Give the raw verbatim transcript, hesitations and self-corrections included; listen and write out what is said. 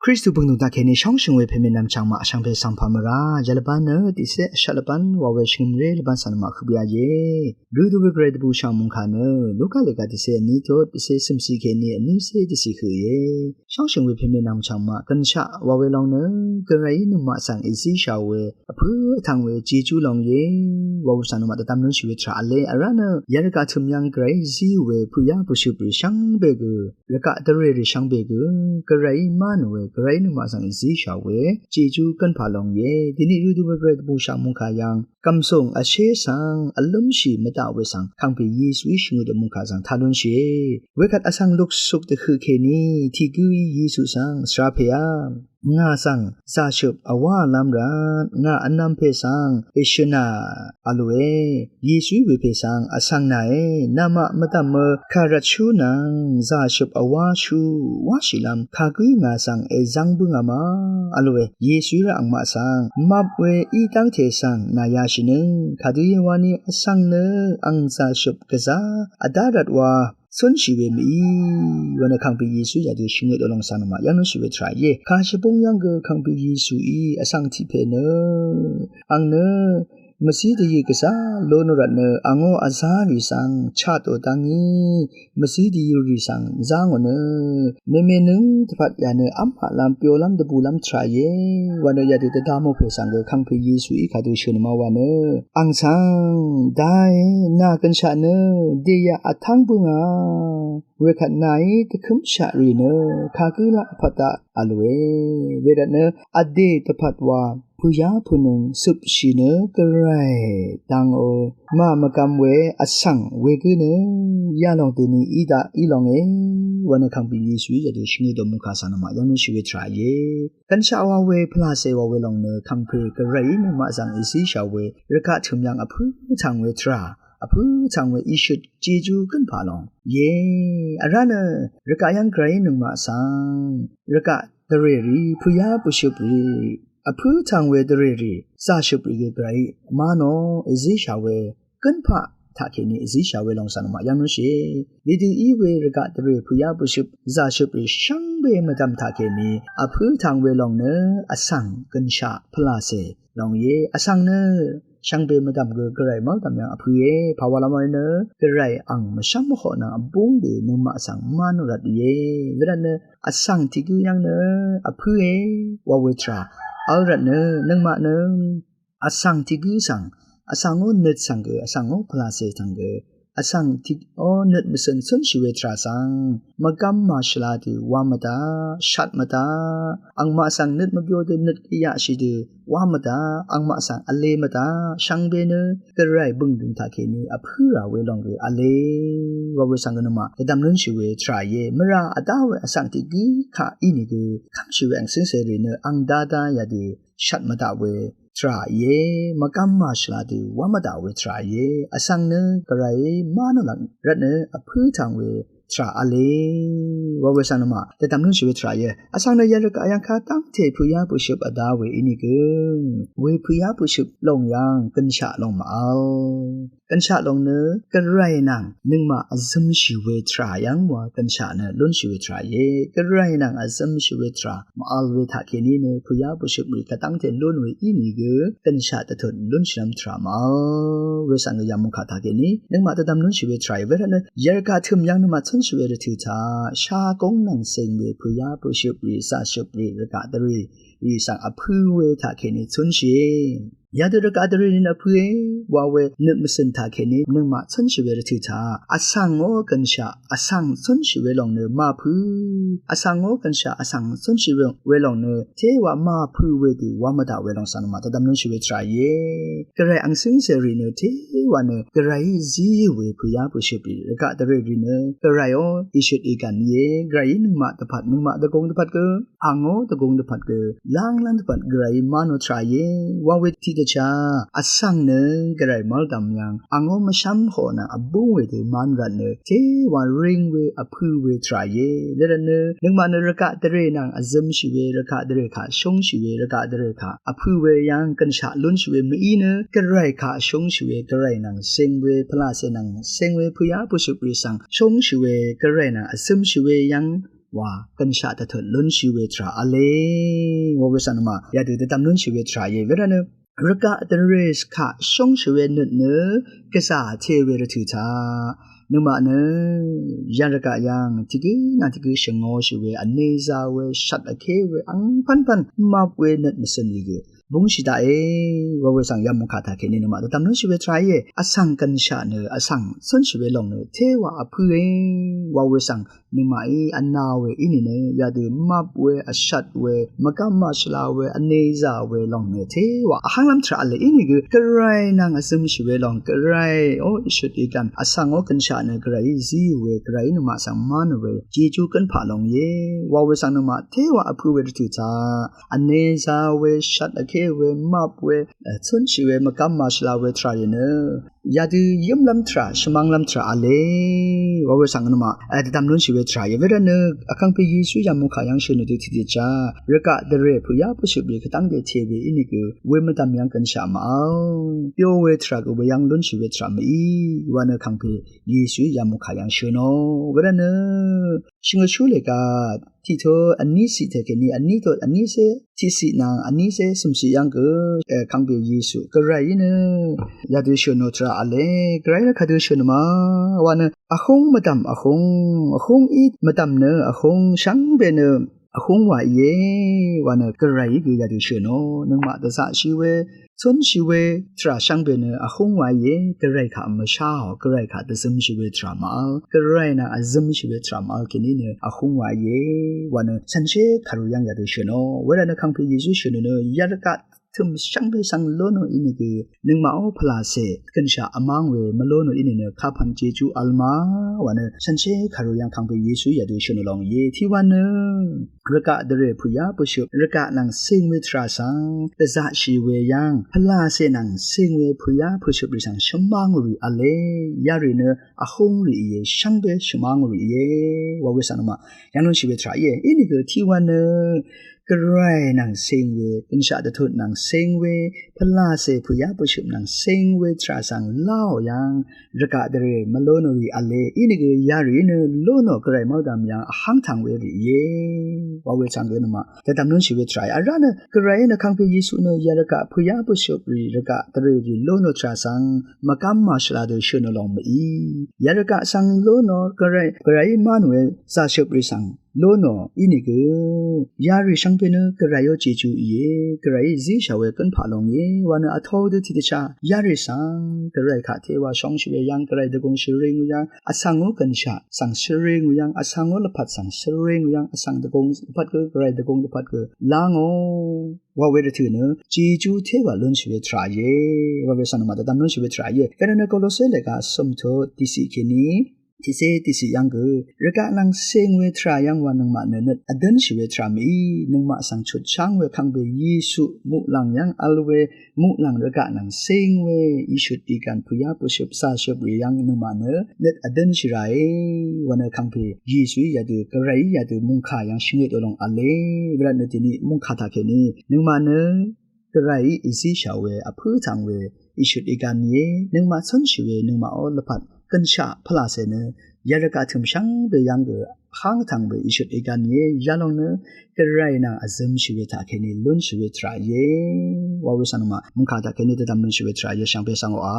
Kristu bø̀ng nùng taqkèní shóngshø̀ng we pèmè nvmchv̀ng maq shvngpè svng pà mvrá yalvbán nø tiqcé vshaq lvbán wa we shvngø̀mré lvbán svng nø maq høq bǿà íe. Rø dø we gvray dvbùshà mòngkà nø Luka lèga tiqcé vní tut tiqcé cø̀mcì kèní vnícé tiqcì høq íe. Shóngshø̀ng we pèmè nvmchv̀ng maq gønshaq wa we lòng nø gvrayí nøngmaq svng èzíshà we vpǿ vtvng we jejú lòng íe. Wa we svng nø maq dvdvm lúnshì we tvrà v̄le vrá nø yarvgaq tø̀m yv́ng gvrayí zí we pø̀yá bø̀shøprì shvngbe gø rvgaq dvrèrì shvngbe gø gvrayí má nò we gvrayí nøngmaq svng èzíshà we jejú gønpà lòng íe. Dini rø dø we gvray dvbùshà mòngkà yv́ng gv̀msùng vshé svng vlǿmshì mvdaq we svng kàngpè Yesuí shvngøt dø mòngkà svng tá lúnshìe. Wekvt vsvng luksuk dvhøq kèní tiq gǿí Yesu svng svra pèá ngà svng zàshøp vwá vlv́m rvt ngà vnvm pè svng èshø̀nà v̄lòe. Yesuí wepè svng vsvng nàe namaq mvdv̀mø kàrvtshú nvng zàshøp vwáshú wáshìlv́m kagǿí ngà svng èzv́ng bǿngà ma v̄lòe. Yesuí rvt angmaq svng map we í dv́ngte svng nà yashìnøng kadø íe wani vsvng nø ang zàshøp gvzá vdá rvt wa cúnshì we mv-í wa nø kàngpè Yesu yadø shvngøt dø lòng svng nø maq yv́ng lúnshì we tvrà íe. Kàshvbúng yv́ng gø kàngpè Yesuí vsvng tiq pè nø ang nø mvzí dvyø̀ gvzá lú nò rvt nø angó vzá rì svng chatò dv́ngí mvzí dvyø̀ rì svng zá ngò nø mèmènǿng dvpvt yà nø v́mhaqlv́m pyolv́m dvbùlv́m tvrà íe wa nø yadø dvdamò pè svng gø kàngpè Yesuí kadø shø̀n ma wa nø ang svng dae nà gønshaq nø dèyaq vtv́ng bǿngà wekvt nàí dvkǿmshaq rì nø kagǿ laq vpvt daq v̄lòe. Wervt nø vdè dvpvt wa pø̀yá pø̀nøng cøpshì nø gvray dvngø màmvgvm we vsvng wegǿ nø yalòng døni í daq í longe wa nø kàngpè Yesuí yadø shvngøt dø mòngkà svng nø maq yv́ng lúnshì we tvrà íe. Gvnshaq wa we pvlacè wa we lòng nø kàngpè gvrayí nøngmaq svng èzíshà we rvgaq tø̀m yv́ng vpǿ vtvng we tvrà vpǿ vtvng we ìshøt jejú gønpà lòng íe. Vrá nø rvgaq yv́ng gvrayí nøngmaq svng rvgaq dvrèrì pø̀yá bø̀shøprì vpǿ vtvng we dvrèrì zàshøprì gø gvrayí má nò èzíshà we gønpaq taqkèní èzíshà we lòng svng nø maq yv́ng lúnshìe. Wedø í we rvgaq dvrè pø̀yá bø̀shøp zàshøprì shvngbe mvdv̀m taqkèní vpǿ vtvng we lòng nø vsvng gønshaq pvlacè lòng íe. Vsvng nø shvngbe mvdv̀m gø gvray mv́ldv̀m yv́ng vpǿe. Pàwàlv́m we nø gvray ang mvshv́m mvhoq nvng vbúng dø nøngmaq svng má nò rvt íe. Wervt nø vsvng tiq gǿ yv́ng nø vpǿe wa we tvrà v̄l rvt nø nøngmaq nø vsvng tiq gǿ svng vsvngó nøt svng gø vsvngó pvlacè svng gø vsvng tiqó nøt mvcø̀n cúnshì we tvrà svng mvgv́m màshvla dø wá mvdaq shat mvdaq angmaq svng nøt mvbyo dø nøt yaqshì dø wá mvdaq angmaq svng vle mvdaq shvngbe nø gvray bø̀ngdø̀ng taqkèní vpǿà we lòng gø vle wa we svng gø nøngmaq dvdvm lúnshì we tvrà íe. Mvrà vdá we vsvng tiq gǿ kaq ínìgø kv́mshì we ang cǿngcèrì nø ang dáda yadø shat mvdaq we tvrà íe. Mvgv́m màshvla dø wá mvdaq we tvrà íe. Vsvng nø gvrayí má nò laq rvt nø vpǿ vtvng we tvrà v̄le wa we svng nø maq dvdvm lúnshì we tvrà íe. Vsvng nø yarvgaq yv́ng kadv́ngte pø̀yá bø̀shøp vdá we ínìgø we pø̀yá bø̀shøp lòng yv́ng gønshaq lòng mvvl gønshaq lòng nø gvray nvng nøngmaq vzømshì we tvrà yv́ng wa gønshaq nø lúnshì we tvrà íe. Gvray nvng vzømshì we tvrà mvvl we taqkèní nø pø̀yá bø̀shøprì kadv́ngte lún we ínìgø gønshaq dvtut lúnshìlv́m tvrà mvvl we svng gø yamungkà taqkèní nøngmaq dvdvm lúnshì we tvrà íe. Wervt nø yarvgaq tø̀m yv́ng nøngmaq cúnshì we rvtø̀ taq shagóng nvng ceng we pø̀yá bø̀shøprì zàshøprì rvgaq dvrì rì svng vpǿ we taqkèní cúnshìe. Yadø rvgaq dvrì rì nø vpǿe wa we nøt mvcø̀n taqkèní nøngmaq cúnshì we rvtø̀ taq vsvngó gønshaq vsvng cúnshì we lòng nø màpǿ vsvngó gønshaq vsvng cúnshì we lòng nø téwa màpǿ we dø wá mvdaq we lòng svng nøngmaq dvdvm lúnshì we tvrà íe. Gvray ang cǿngcèrì nø téwa nø gvrayí zí we pø̀yá bø̀shøprì rvgaq dvrì rì nø gvrayó ìshøt ìgv̀n íe. Gvrayí nøngmaq dvpvt nøngmaq dvgùng dvpvt gø angó dvgùng dvpvt gø lánglv́m dvpvt gvrayí má nò tvrà íe. Wa we tiqdvchá vsvng nø gvray mv́ldv̀m yv́ng angó mvshv́m hoq nvng vbúng we dø má nò rvt nø téwa ring we vpǿ we tvrà íe. Wervt nø nøngmaq nø rvgaq dvrè nvng vzømshì we rvgaq dvrè kaq shóngshì we rvgaq dvrè kaq vpǿ we yv́ng gønshaq lúnshì we mv-í nø gvray kaq shóngshì we gvray nvng ceng we pvlacè nvng ceng we pø̀yá bø̀shøprì svng shóngshì we gvray nvng vzømshì we yv́ng wa gønshaq dvtut lúnshì we tvrà v̄le. Wa we svng nøngmaq yadø dvdvm lúnshì we tvrà íe. Wervtnø rvgaq dvrè kaq shóngshì we nøt nø gvzà te we rvtø̀ taq nøngmaq nø yv̀ng rvgaq yv̀ng tiqgǿ nvng tiqgǿ shvngōshì we, vnezā we, shvt vké we, angpv́npv́n map we nøt mvcø̀n we gø búngshì daqe. Wa we svng yamungkà taqkèní nøngmaq dvdvm lúnshì we tvrà íe. Vsvng gønshaq nø vsvng cúnshì we lòng nø téwà vpǿe. Wa we svng nøngmaqí vna we í nìnø yadø map we, vshvt we, mvgv́m màshvla we, vnezà we lòng nø téwà vhánglv́m tvrà v̄le. Ínìgø gvray nvng vzømshì we lòng, gvray ó ìshøt ìgv̀n vsvng ó gønshaq nø gvrayí zíò we, gvrayí nøngmaq svng mán we jejú gǿnpaq lòng íe. Wa we svng nøngmaq téwà vpǿ we rvtø̀ taq vnezā we, shvt vké we, map we, cúnshì we, mvgv́m màshvla we tvrà íe nø yadø yǿmlv́m tvrà, shvmv́nglv́m tvrà v̄le. Wa we svng nøngmaq dvdvm lúnshì we tvrà íe. Wervtnø Vkàngpè Yesu yamungkà yv́ng shø̀n nø dø tiqdø taq rvgaq dvrè pø̀yá pø̀shøp we kvdv́ngte te we ínìgø we mvdv̀m yv́ng gønshaq màvl, byó we tvrà gø we yv́ng lúnshì we tvrà mv-í. Wa nø Vkàngpè Yesu yamungkà yv́ng shø̀nò. Wervtnø shvngøt shú lèga tiqtut vní ciq taqkèní vní tut vní cé tiqciq nvng vní cé cø̀mciq yv́ng gø Vkàngpè Yesu gvrayí nø yadø shø̀nò tvrà v̄le. Gvrayí nø kadø shø̀nò ma wa nø vhúng mvdv̀m vhúng, vhúng í mvdv̀m nø vhúng shvngbe nø vhúng wa íe. Wa nø gvrayí gø yadø shø̀nò nøngmaq dvzaqshì we cúnshì we tvrà shvngbe nø vhúng wa íe. Gvray kaq mvsháò, gvray kaq dvzømshì we tvrà màvl, gvray nvng vzømshì we tvrà màvl kèní nø vhúng wa íe. Wa nø shànshér kàru yv́ng yadø shø̀nò. Wervtnø Vkàngpè Yesu shø̀nò nø yarvgaq tø̀m shvngbe svng lónò ínìgø nøngmaq ó pvlacè gønshaq vmv́ng we mvlónò í nìnø kapv̀n jejú v̄l ma. Wa nø shànshér kàru yv́ng Vkàngpè Yesu yadø shø̀nò lòng íe. Tiqwa nø rvgaq dvrè pø̀yá pø̀shøp, rvgaq nvng cing we tvrà svng dvzaqshì we yv́ng pvlacè nvng cing we pø̀yá pø̀shøp rì svng shvmv́ng rì v̄le. Yarì nø vhúng rì íe, shvngbe shvmv́ng rì íe. Wa we svng nøngmaq yv́ng lúnshì we tvrà íe. Ínìgø tiqwa nø gvray nvng cing we, gønshaq dvtut nvng cing we, pvlacè pø̀yá pø̀shøp nvng cing we tvrà svng láò yv́ng rvgaq dvrè mvlónò rì v̄le. Ínìgø yarì nø lónò gvray mvdv̀m yv́ng vháng tv̀ng we rì íe. Wa we svng gø nøngmaq dvdvm lúnshì we tvrà íe. Vrá nø gvrayí nø Vkàngpè Yesu nø yarvgaq pø̀yá pø̀shøp rì, rvgaq dvrè rì lónò tvrà svng mvgv́m màshvla dø shø̀nò lòng mv-í. Yarvgaq svng lónò gvray, gvrayí mán we zàshøp rì svng lónò ínìgø yarì shvngbe nø gvray ó jejú íe. Gvrayí zíshà we gǿnpaq lòng íe. Wa nø vtō dø tiqdvchá yarì svng gvray kaq téwa shóngshì we yv́ng, gvray dvgùng shvring we yv́ng, vsvng ó gønshaq svng shvring we yv́ng, vsvng ó lvpat svng shvring we yv́ng, vsvng dvgùng lvpat gø, gvray dvgùng lvpat gø lá ngò. Wa we rvtø̀ nø jejú téwa lúnshì we tvrà íe. Wa we svng nøngmaq dvdvm lúnshì we tvrà íe. Wervtnø Kolose lèga vsø̀m tut tiqciq kèní tiqcé tiqciq yv́ng gø rvgaq nvng cing we tvrà yv́ng wa nøngmaq nø nøt vdǿnshì we tvrà mv-í. Nøngmaq svng chutcháng we Vkàngpè Yesu muqlàng yv́ng vl we muqlàng rvgaq nvng cing we ìshøt ìgv̀n pø̀yá pø̀shøp zàshøp rì yv́ng nøngmaq nø nøt vdǿnshì ràe. Wa nø Vkàngpè Yesuí yadø, gvrayí yadø mungkà yv́ng shvngøt ò lòng v̄le. Wervtnø dìní mungkà taqkèní nøngmaq nø gvrayí èzíshà we, vpǿ tv̀ng we ìshøt ìgv̀n íe. Nøngmaq cúnshì we, nøngmaq ó lvpat gønshaq pvlacè nø yarvgaq tø̀m shvngbe yv́ng gø vháng tv̀ng we ìshøt ìgv̀n íe. Yalòng nø gvray nvng vzømshì we taqkèní lúnshì we tvrà íe. Wa we svng nøngmaq mungkà taqkèní dvdvm lúnshì we tvrà íe. Shvngbe svng oqà